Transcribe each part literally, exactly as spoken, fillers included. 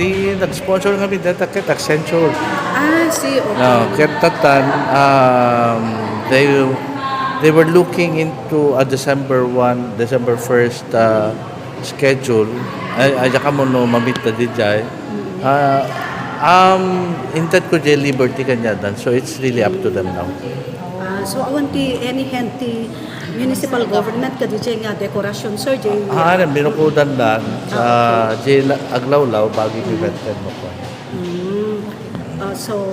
Ti nag-sponsor ngamin dayta ket Accenture. Ah, si, okay. No, ket tatan, um, they they were looking into a December one, December first uh, schedule. Ay, ay, kamo no mamit ta dijay. Ah, um, inted ko jay liberty kaniadan, so it's really up to them now. Ah, so, awan ti any hand ti municipal government kadi jay nga decoration, sir, jay Ah, ano, binukudan dan sa jay la- aglawlaw bagi mi benten mo ko. Mm. Ah, so,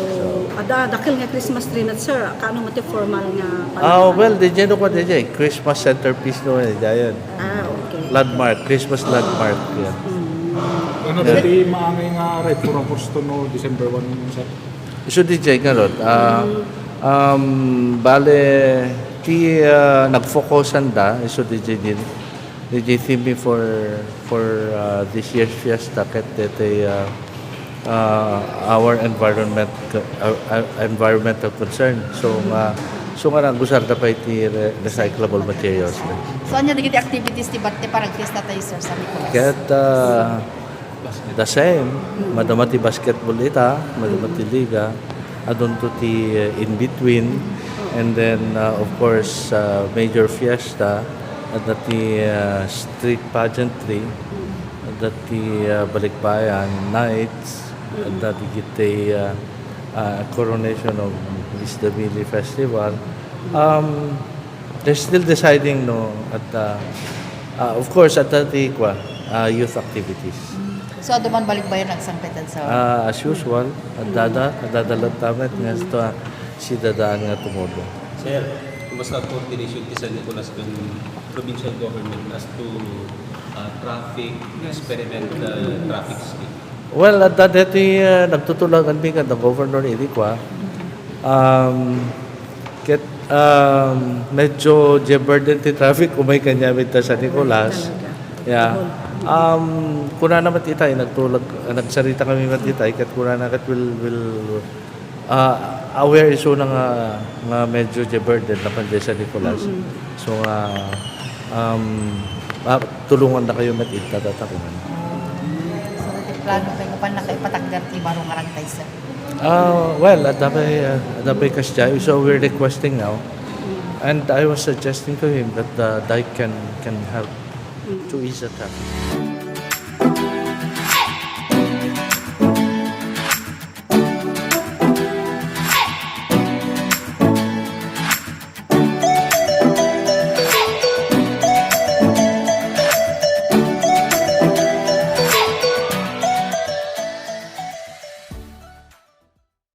ada dakkel nga Christmas tree met, sir. Kaano met ti formal nga Ah, well, di jay no ko di jay. Christmas centerpiece no di jay. Ah, okay. Landmark, Christmas landmark. Yeah. Ano ti maangay nga Red for Agosto no December one, sir? So di jay ngarud. Ah, um, bale, ti ah, nag-focusan da. So di jay din. Di jay theme for for ah, this year's fiesta ket daytoy ah, ah, our environment uh, uh, environmental concern. So nga so nga nagusar da pay ti re- recyclable materials. So, ania dagiti activities ti bat ti paragfiesta tayo, sir, San Nicolas? Ket uh, the same, madama ti basketball ita, madama ti liga, adunto ti uh, in between, and then uh, of course uh, major fiesta, adda ti uh, street pageantry, adda ti uh, balikbayan nights, adda ti uh, uh, coronation of Miss Damili Festival. Um, they're still deciding no at uh, uh, of course at the ti kwa, uh, youth activities. So, adu man balikbayan agsangpet sa... Ah, as usual, adda da, adda da lang tamet nga ito ah, si dadaan nga tumulong. Sir, kumusta ang coordination ti San Nicolas ken provincial government as to uh, traffic, experiment uh, traffic scape? Well, at that ti uh, nagtutulagan mi kan the governor idi kwa. Um, ket um, medyo jay burden ti traffic umay kaniamin ta San Nicolas. Yeah. Um, kunana met itay nagtulag nagsarita kami met itay ket kunana ket will will uh, aware isuna nga nga medyo jay burden napan jay San Nicolas. So nga um, ah, tulungan na kayo met ita tatakuman. So, dati plano kayo, paano na kayo patagder ti baro nga ragtay, sir? Uh, well, at dapay uh, at dapay kasjay, so we're requesting now. And I was suggesting to him that the dike can can help to ease the traffic.